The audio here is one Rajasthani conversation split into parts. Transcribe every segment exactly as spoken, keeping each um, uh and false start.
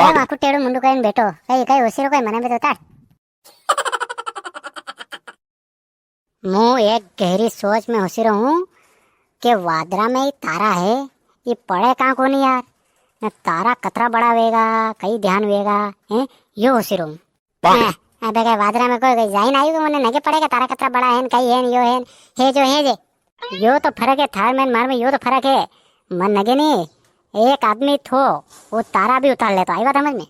ए, वाकू टेढ़ो मुंडू करीने बैठो। कई, कई होसी रो, कई मने भी तो तार। मु एक गहरी सोच में होसी रहूं के वादरा में ही तारा है, ये पड़े कां कोनी यार, ने तारा कतरा बड़ा वेगा, कई ध्यान वेगा, हैं, यो होसी रहूं। हैं, अबे कई वादरा में कोई, कोई जाइन आयु के मने नगे पड़ेगा तारा कतरा बड़ा है, कई है, यो है, हे जो है जे। यो तो फर्क है, थार में मार में यो तो फर्क है। मन नगे नी, एक आदमी थो, वो तारा भी उतार लेता, आई बात समझ में?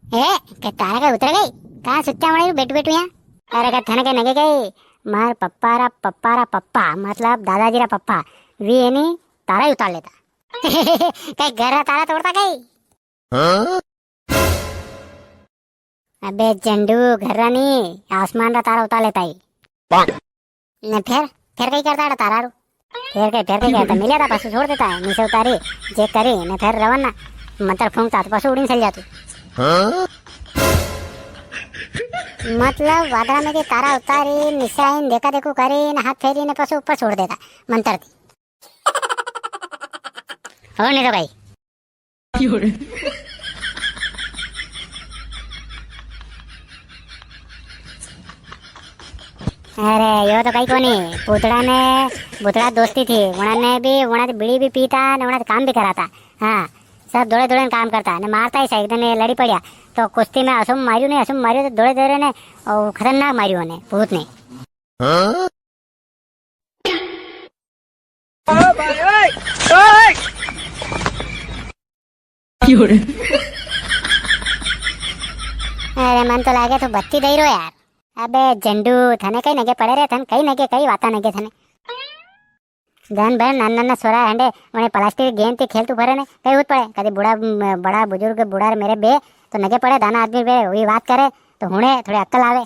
ए, के तारा के उतर गई? कहाँ सुत्या मड़े बैठ बैठ यहाँ? अरे का थने के नगे गई? मार पप्पा रा, पप्पा रा पप्पा, मतलब दादाजी रा पप्पा, वी है नी, तारा ही उतार लेता। कई घर रा तारा तोड़ता कई? हाँ? अबे झंडू, घर रा नी, आसमान रा तारा उतार लेता ही। ने फेर, फेर कई करता है तारा रू? फेर कई, फेर कई करता, मिल्या था, पसु छोड़ देता है, नीचे उतारी, चेक करी, ने फेर रवाना, मंत्र फूंकता तो पसु उड़ीन चल जातू। हाँ? मतलब, वादरा में के तारा उतारी, नीचे आईन देखा देखू करी, ने हाथ फेरी, ने पसु ऊपर छोड़ देता, मंत्र थी। और नहीं तो कई। अरे, यो तो कई कोनी। पूतड़ा ने, पूतड़ा दोस्ती थी। उणाने भी, उणाने बीड़ी भी पीता, ने उणाने काम भी कराता। हाँ, सब दौड़े दौड़े ने काम करता। ने मारता ही सही, एक दिन ये लड़ी पड़िया। तो कुश्ती में असुम मारियो ने, असुम मारियो तो दौड़े दौड़े ने, और खतरनाक मारियो ने, भूत ने। हाँ? अरे मन तो लागे तू बत्ती दई रो यार। अबे झंडू, थने कई नगे पड़े रे, थने कई नगे, कई वाता नगे थने। दिन भर नाना नाना सोरा हंडे, उन्हें प्लास्टिक गेंद ती खेलतू फरे ने, कई उत पड़े। कदी बूढ़ा, बड़ा बुजुर्ग बूढ़ा रे मेरे बे, तो नगे पड़े, दाना आदमी बे, वी बात करे, तो हुणे थोड़ी अक्कल आवे।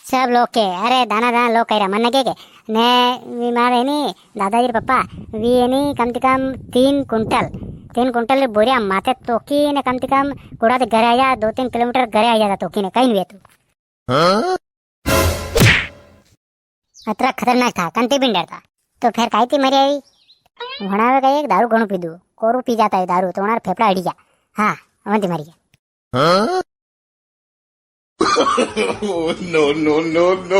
सब लोग के, अरे दाना दाना लोग कह रहा, मन नगे के। ने वी मारे नी, दादाजी रे पप्पा, वी है नी, कम से कम तीन कुंटल, तीन कुंटल री बोरिया माथे तोकी ने कम से कम कुड़ा ते घरे आया, दो तीन किलोमीटर घरे आया था तोकी ने, कई नी वे तू। हाँ? अतरा खतरनाक था, कंती भी नी डरता। तो फेर काई थी मरी आई? वणावे का एक दारू घणो पीदू, कोरू पी जाता है दारू, तो वणार फेफड़ा अड़ी गया। हाँ, वंती मरी गया। हाँ? No, no, no, no।